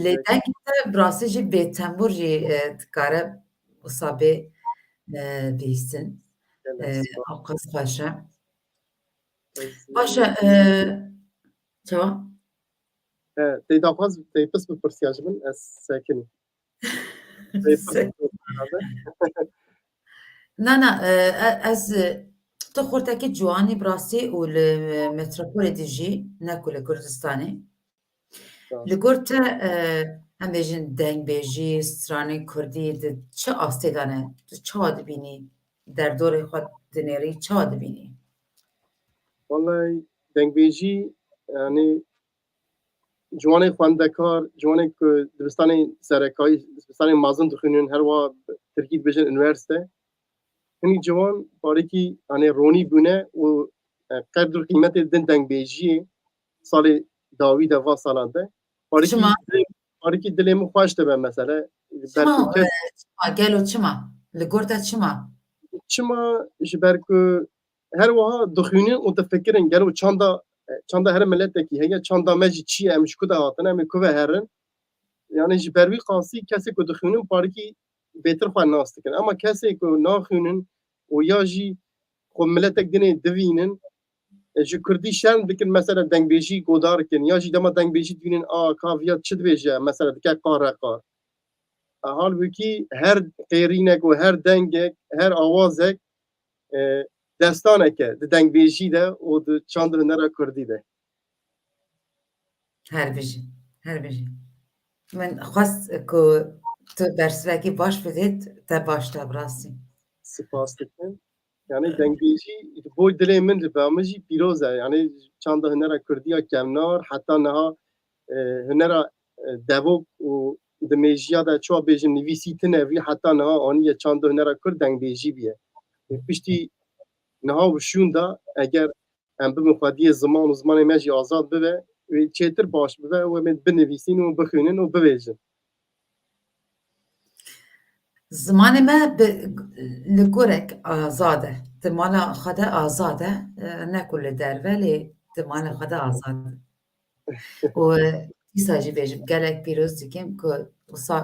Lê dengê te bi rastî jî bê tembûr jî, e, dikare wisa bê, e, bihîstin. E, ew qas xweş e. Baş e, e, çawa? He, tey daxwaz, tey pirs bipirsiya ji min, ez sekinî. Tey pirs bipirsiya. Na, na, e, e, ez, e, tu xortekî ciwanî bi rastî û li, e, metropolê dijî, ne ku li Kurdistanê. Li gor te, e, em bêjin dengbêjî, stranên kurdî di çi astê de ne? Tu çawa dibînî? Derdorê xwe dinêrî, çawa dibînî? Wallahî dengbêjî, yanî ciwanê xwendekar, ciwanê ku dibistanê serekayî, dibistanê mezin dixwînin, her wa tirkî dibêjin unîversîte. Hinî ciwan parekî, yanî ronî bûne û, e, qedr û qîmetê din dengbêjiyê salê dawî de, va salan de. Parekî Çima? dilê, parekî dilê min xweş dibe mesele. Çima, Belkî kes e, çima? Gelo çima? Li gor te çima? Çima? Ji ber ku her wiha dixwînin û difikirin, gelo çanda, çanda her miletekî heye, çanda me jî çi ye, em ji ku de hatine, em ê ku ve herin? Yanî ji ber wî qasî kesê ku dixwînin parekî bêtir xwe nas dikin. Ema kesê ku naxwînin û ya jî xwe miletek dinê divînin, e, ji kurdî şerm dikin, mesela dengbêjî godar dikin, ya jî dema dengbêjî dibînin, a, ka viya çi dibêje, mesela dike qare qar. E, halbûkî her qêrînek û her dengek, her awazek, e, destanek e di dengbêjî de û di çand û hunera kurdî de. Her bijî, her bijî. Min xwest ku tu bersivekî baş bidêt, te baş da bi rastî. Spas dikim. Yani dengbêjî ji bo dilê min, ji ba min jî pîroz e. Yani çanda hunera kurdî ya kevnar, heta niha, e, hunera, e, devok û di mêjiya de çawa bêjin nivîsîtine vî heta niha aniye çanda hunera kurd dengbêjî bûye. E, piştî niha û şûnda eger em bibin xwediyê ziman û zimanê me jî azad bibe, wê çêtir baş bibe û em ê binivîsîn û bixwînin û bibêjin. Zimanê me bi, li gorek azad e. Di mala xwe de azad e, e, ne ku li derve, lê di mala xwe de azad e. Û dîsa jî bêjim, gelek pîroz dikim ku wisa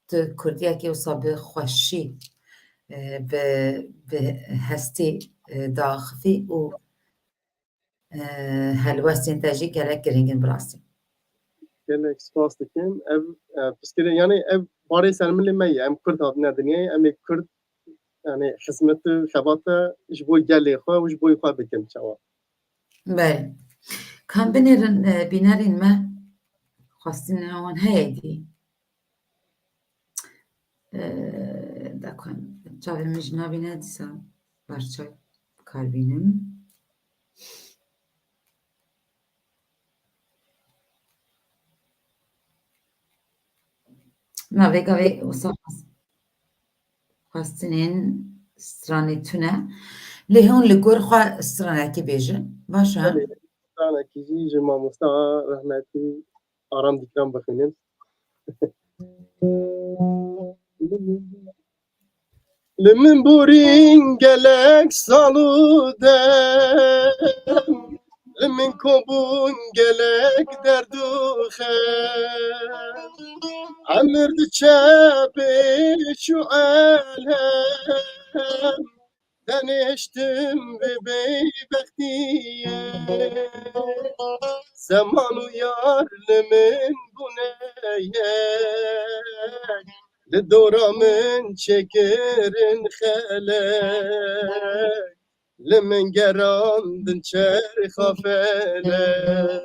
tu kurdiyekê wisa bi xweşî, e, bi, bi hestî, e, diaxivî û, e, helwestên te jî gelek giring in bi rastî. Gelek spas dikim. Ev, e, pirsgirê, yanî ev barê ser milê me ye. Em kurd hatine dinyayê, em ê kurd, yanî hizmet û xebata ji bo gelê xwe û ji bo xwe bikin çawa. Belê. Kan binêrin, e, bînerên me xwestin wan heye dî. E, dakan çavê min ji nabîne dîsa berçav kar bînim. Na vê gavê wisa xwestinên stranê tune. Lê hûn li gor xwe stranekî bêjin. Baş e? Belê, stranekî jî ji mamosta rehmetî Aram Dîkran bixwînim. Li min borîn gelek sal û dem, li min kobûn gelek derd û xem. Emir diçe pêş û elem, tenêştim vê bêbextiyê. Zeman û yar li min bûne yek, li dora min çêkirin xelek, li min gerandin çerxa felek.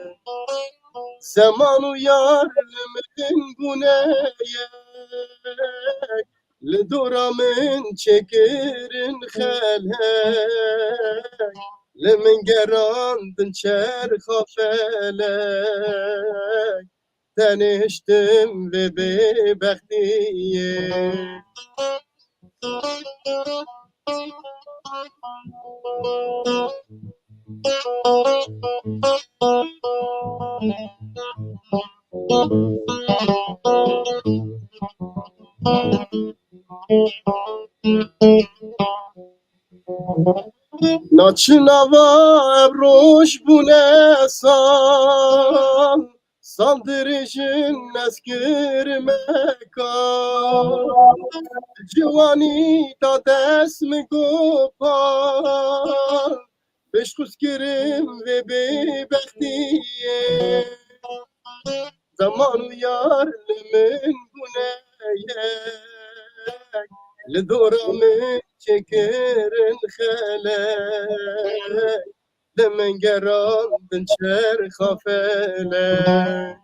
Zeman û yar li min bûne yek, li dora min çêkirin xelek, li min gerandin çerxa felek. Tenêştim vê bêbextiyê. Na çi nava ev roj bûne sal, sal dirêjin ez kirime kal. Ciwanî ta dest min gopal, pêşxûz kirim vê bêbextiyê. Zeman û yar li min bûne yek, li dora min çêkirin xelek, li min gerandin çerxa felek.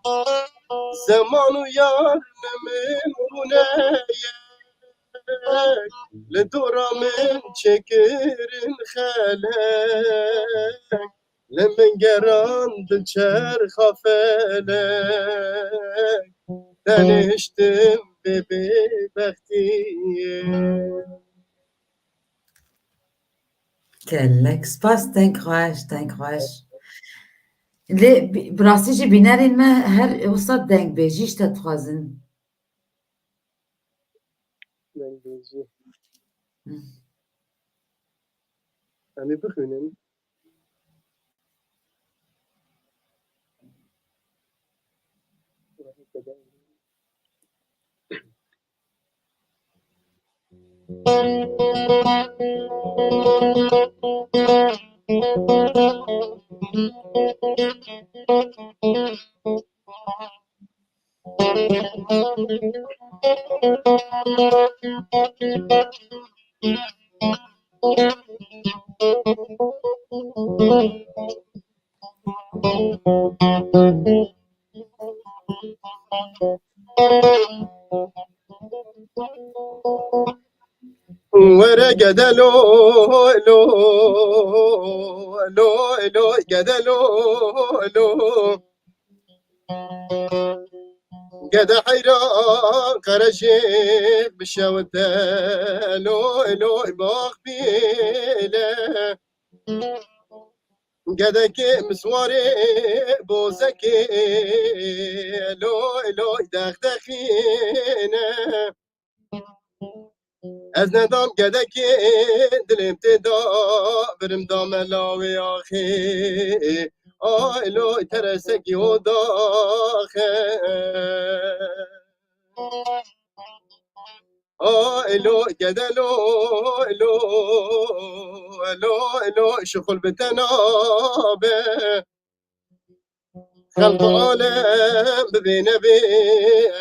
Zeman û yar li min bûne yek, li dora min çêkirin xelek, li min gerandin çerxa felek, tenêştim vê bêbextiyê. Gelek spas, deng xweş, deng xweş. Lê bi, bi rastî jî bînerên me her wisa dengbêjî ji te dixwazin. Dengbêjî. Hı. Em ê bixwînin. Were gede lo, lo, lo, lo, gede lo, lo. Gede heyra qerejê bişewite, lo, lo, bax bîle. Gedekê miswarê bozekê, lo, lo, dexdexîne. Ez nedam gedekê, dilêm tê da, birim dame lawê axê. Ay loy teresekî o daxe. Ay loy gede loy loy, loy loy şixul bi te nabe. Xelq alem bibê nebê,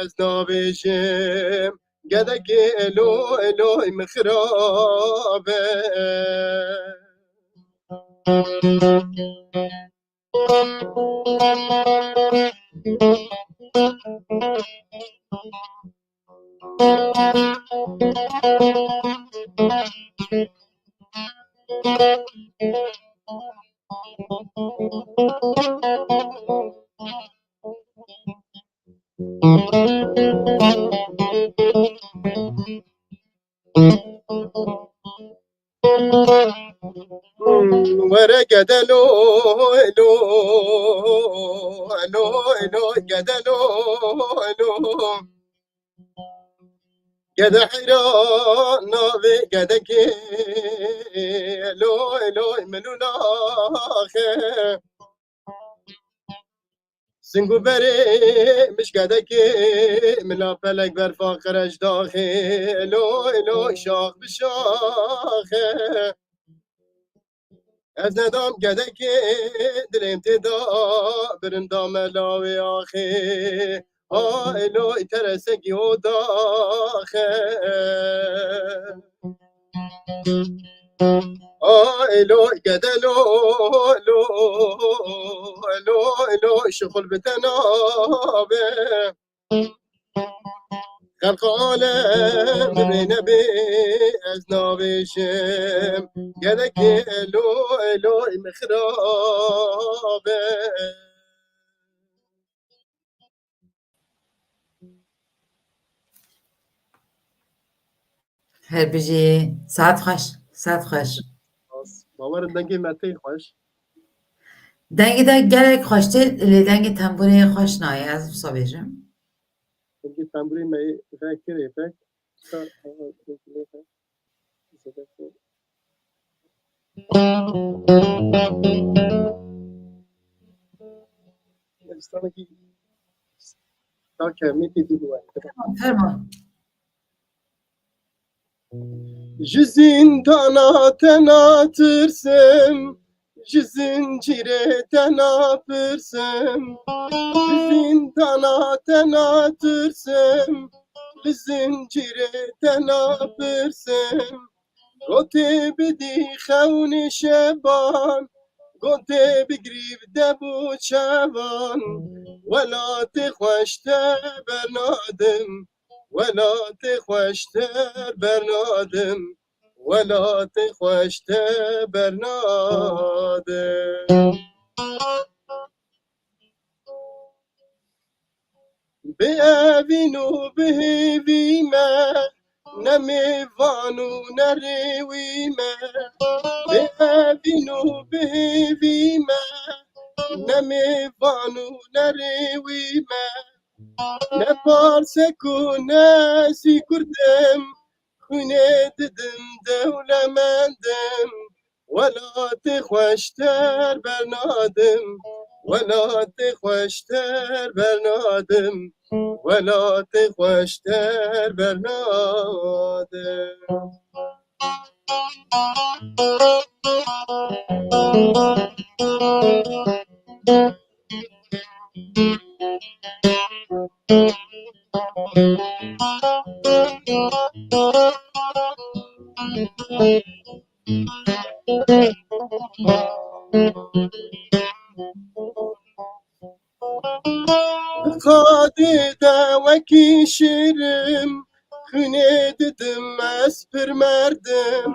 ez nabêjim gedekê elo eloy min xirabe. Were gede lo, lo, lo, lo, gede lo, lo. Gede heyran navê gedekê, lo, lo, min û naxe. Sing û berê mişkedekê, mila pelek berfa qereç daxê, elo, elo, şax bi şaxe. Ez nedam gedekê, dilêm tê da, birim dame lawê axê. Ha, elo, teresekî o daxe. Ay loy gede loy loy, loy loy şixul bi te nabe. Xelq alem bibê nebê, ez nabêjim gedekê loy loy min xirabe. Her bijî. Saet xweş. Saet xweş. Bawer in dengê me tê xweş. Dengê de gelek xweş tê, lê dengê tembûrê xweş nayê, ez wisa bêjim. Dengê tembûrê me yê vekirê pek. Ferman, ferman. Ji zîndana te natirsim, ji zincîrê te napirsim. Ji zîndana te natirsim, ji zincîrê te napirsim. Gotê bidî xewnê şeban, gotê bigirî bi deb û çevan. Welatê xweş te bernadim, welatê xweş te bernadim, welatê xweş te bernadim. Bi evîn û bi hêvî me, ne mêvan û ne rêwî me. Bi evîn û bi hêvî me, ne mêvan û ne rêwî me. Ne parsek û ne zî kurdim, xwînê didim dewlemendim. Welatê xweş ter bernadim, welatê xweş ter bernadim, welatê xweş ter bernadim. Di qadê de wekî şêrim, xwînê didim ez pir merdim.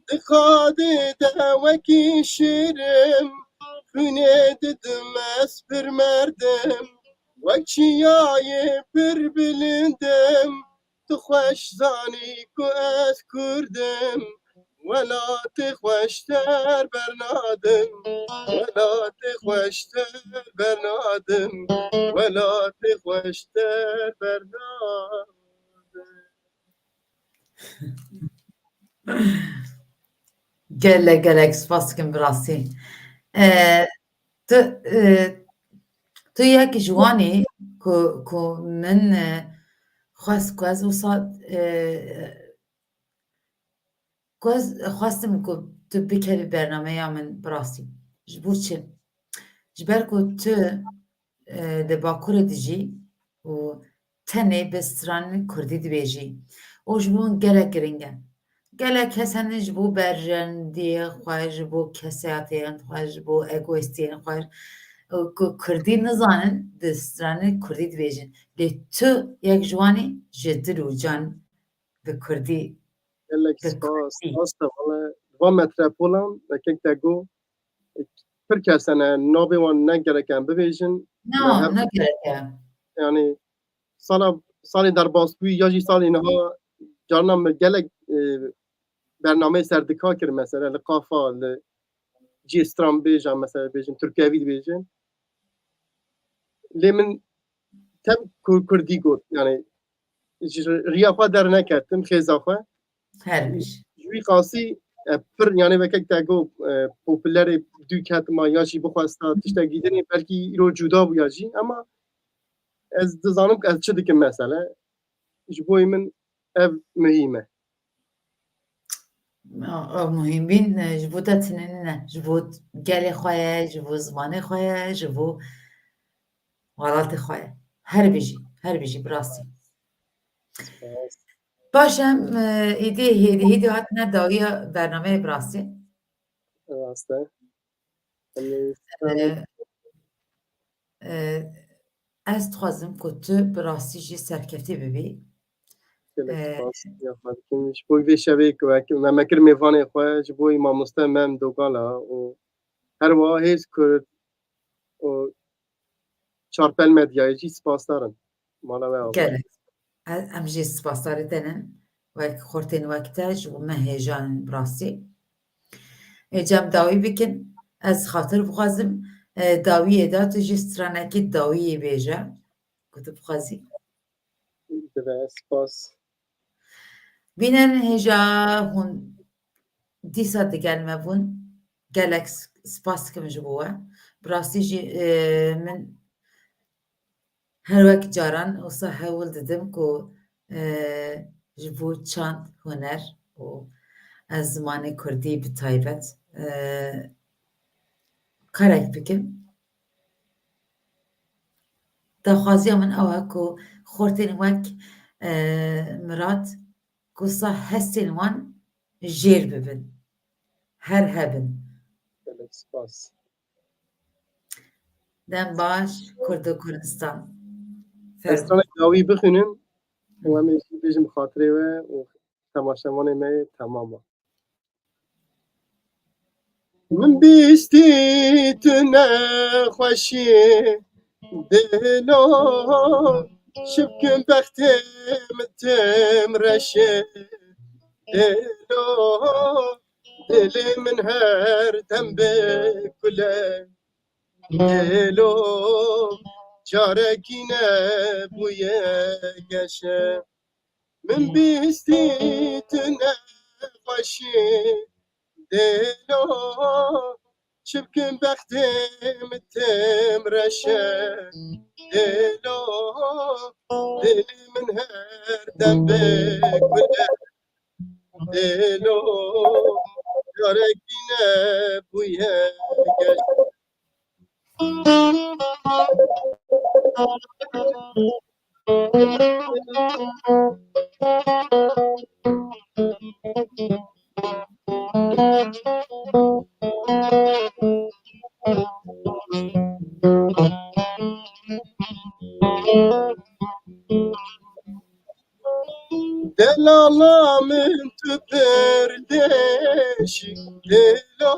Di qadê de wekî şêrim, xwînê didim ez pir merdim. Wek çiyayê pir bilind im, tu xweş zanî ku ez kurd im. Welatê xweş ter bernadim, welatê xweş ter bernadim, welatê xweş ter bernadim. Gelek gelek spas dikim bi rastî. E, tu, e, tu yek ji wan î ku, ku min, e, xwest ku ez wisa, e, ku ez xwestim ku tu bikerî bernameya min bi rastî. Ji bo çi? Ji ber ku tu, e, li Bakurê dijî û tenê bi stranên kurdî dibêjî. Û ji bo min gelek giring e. Gelek kes hene ji bo berjendiyê xwe, ji bo kesayetiyên xwe, ji bo egoîstiyên xwe, ku kurdî nizanin, di stranên kurdî dibêjin. Lê tu yek ji wan î ji dil û can bi kurdî, Gelek bi spas, kurdî. Spas te, valla, va metropolan, wekek te got, pir kes hene, navê wan ne gerek em bibêjin. Na, me hev-, ne gerek e. Yani, sala, salê derbasbûyî ya jî salê niha carna me gelek, e, bernameyê serdika kir, mesela li qafa, li cihê stranbêjan, mesela bêjin, tirkevî dibêjin. Lê min tev kur-, kurdî got, yani ji riya xwe derneketim, xêza xwe. Her bijî. Ji wî qasî, e, pir, yani wekek te got, e, populerê dû ketima ya jî bixwesta tiştekî dinê, belkî îro cuda bûya jî, ama ez dizanim ku ez çi dikim mesele. Ji bo min ev muhîm e. Ew muhîmbîn, e, ji bo te tinê nîne. Ji bo gelê xwe ye, ji bo zimanê xwe ye, ji bo welatê xwe ye. Her bijî, her bijî bi rastî. Spas. Baş em, e, îdî hêdî hêdî hatine dawiya bernameyê bi rastî. Rast e. Em ê E, e, ez dixwazim ku tu bi rastî jî serkeftî bibî. Gelek E, spas ya xwe dikim. Ji bo vê şevê ku wek me, me kir mêvanê xwe, ji bo mamoste Mem Dogala û her wiha hêz Kurd û Çarpel Medyayê jî spasdar im. Mala we ava. Gelek. E-, em jî spasdarî te ne. Wek xortên wek te ji bo me hêjan in bi rastî. Ê cem dawî bikin. Ez xatir bixwazim, e, dawiyê de tu jî stranekî dawiyê bêje. Ku tu bixwazî. Dibe, spas. Bînerên hêja hûn dîsa digel me bûn. Gelek s-, spas dikim ji bo we. Bi rastî jî, e, min her wek caran wisa hewl didim ku, e, ji bo çand, huner û ez zimanê kurdî bi taybet, e, karek bikim. Daxwaziya min ew e ku xortên wek, e, Mirat, ku wisa hestên wan jêr bibin. Her hebin. Gelek spas. Dem baş, Kurdo Kurdistan. Ez Fermo. Sana dawî bixwînim û em ê jî bêjim xatirê we û temaşevanê me yê temam e. Min bîstî tu nexweşî dilo, şibkin bextê min tim reşê dilo, dilê min her dem bi kule dilo, carekî nebûye geşe. Min bîstî tu nexweşî dêlo, çi bikim bextê min tim reşe dêlo, dilê min her dem bi gule dêlo, carekî nebûye geş. Delala min tu pir leşî, delo,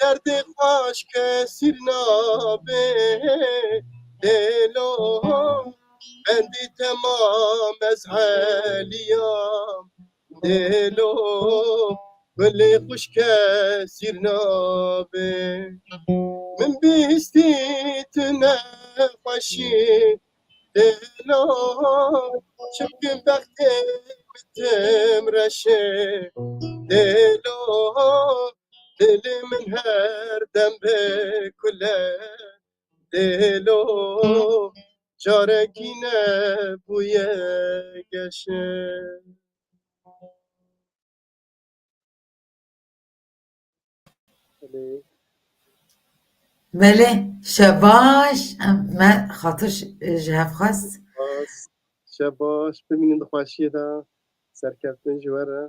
derdê xweş kesîr nabe, delo, bendî temam ez heliyam, delo, gulê xweş kesîr nabe. Min bîstî tu nexweşî, delo, çimkin bextê tim reşê dêlo, dilê min her dem bê kule dêlo, carekî nebûye geşê. Belê. Belê, şebaş, em, me xatir ji hev xwest. Şebaş, bimînin di xweşiyê de, serkeftin ji we re.